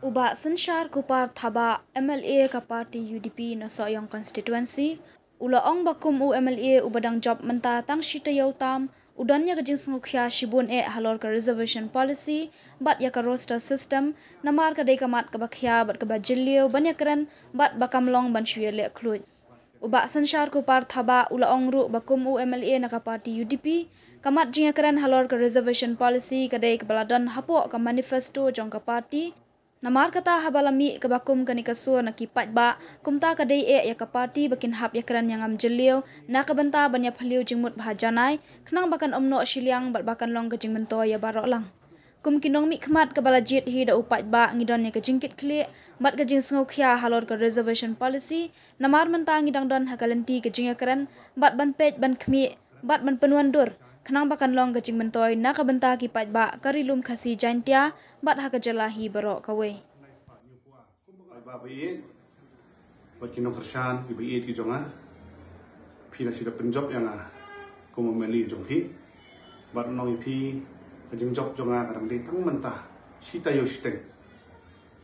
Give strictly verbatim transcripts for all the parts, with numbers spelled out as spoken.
U Bah Synshar Kupar Thabah, M L A ka party U D P na Sohiong constituency, u la ong ba kum u M L A uba dang jop mynta tang shi taïew tam, u don ïa ka jingsngewkhia shibun eh halor ka reservation policy bad ïa ka roster system, namar ka dei ka mat kaba khia bad kaba jylliew ban ïakren bad ba kam long ban shu ïaleh khluit. U Bah Synshar Kupar Thabah u la ong ruh ba kum u M L A na ka party U D P, ka mat jingïakren halor ka reservation policy ka dei kaba la don hapoh ka manifesto jong ka party. Namar kata, haba la mih kaba kum kane ka sur na ki paidbah, kumta ka dei eh ïa ka party ba kin hap ïakren ïa ngam jylliew na ka bynta ban ïaphylliew jingmut bha janai, khnang ba kan ym noh shiliang bad ba kan long ka jingmyntoi ïa baroh lang. Kum ki nongmihkhmat, kaba la jied hi da u paidbah, ngi don ïa ka jingkitkhlieh bad ka jingsngewkhia halor ka reservation policy, namar mynta ngi dang don ha ka lynti ka jingïakren bad ban peit ban khmih bad ban pynwandur, khnang ba kan long ka jingmyntoi na ka bynta ki paidbah ka Ri Lum Khasi Jaiñtia bad ha ka jylla hi baroh kawei. Paidbah ba ïeit bad ki nongkyrshan kiba ïeit ki jong nga, phi la shu da pynjop ïa nga kum u M L A jong phi, bad nong ïa phi, ka jingjop jong nga ka dang dei tang mynta shi taïew shiteng.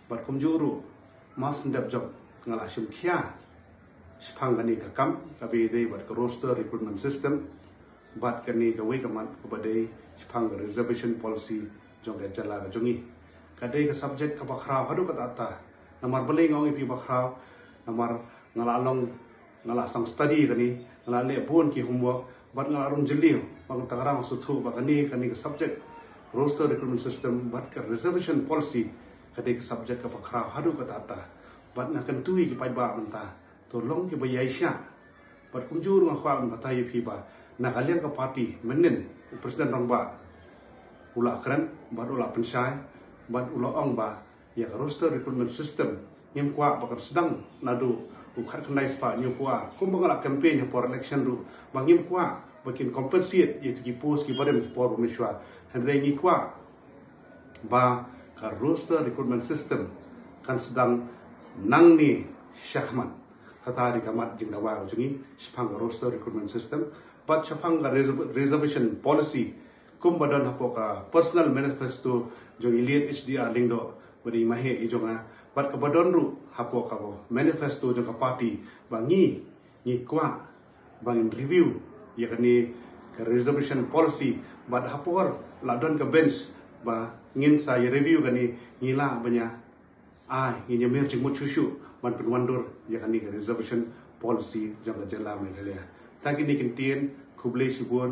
Bad kumjuh ruh, mar shen dep jop nga la shim khia shaphang kane ka kam kaba ïadei bad ka roster recruitment system bad kane kawei ka mat kaba dei shaphang ka reservation policy jong ka jylla ka jong ngi. Ka dei ka subject kaba khraw haduh katta katta. Namar balei nga ong ïa phi ba khraw? Namar nga la long, nga la sdang study kane, nga la leh bun ki homework bad nga la rung jylliew. Bad nga tang rang sngewthuh ba kane, kane ka subject, roster recruitment system bad ka reservation policy, ka dei ka subject kaba khraw haduh katta katta. Bad nga kyntu ïa ki paidbah mynta, to long kiba ïai shah. Bad kumjuh ruh nga kwah ban batai ïa phi ba na ka liang ka party mynnin, u President Rangbah u la kren bad u la pynshai bad u la ong ba ïa ka roster recruitment system ngim kwah ba kan sdang naduh u khatkhyndai spah hynñiewphew ar, kumba nga la campaign ha por election ruh, ba ngim kwah ba kin compensate ïa ki post kiba rim ha por ba mynshuwa. Hynrei ngi kwah ba ka roster recruitment system kan sdang nangne shakhmat. Kata dei ka mat jingdawa ka jong ngi shaphang ka roster recruitment system bad shaphang ka reserv-, reservation policy, kumba don hapoh ka personal manifesto jong i Liet H D R Lyngdoh, ba dei i maheh i jong nga, bad kaba don ruh hapoh ka manifesto jong ka party, ba ngi, ngi kwah ba ngin review ïa kane ka reservation policy. Bad ha por la don ka bench ba ngin sa ïa review kane, ngi lah ban ïa, ai, ngin ïa mih jingmut shuh shuh ban pynwandur ïa kane ka reservation policy jong ka jylla Meghalaya. Tang kine ki ktien, khublei shibun.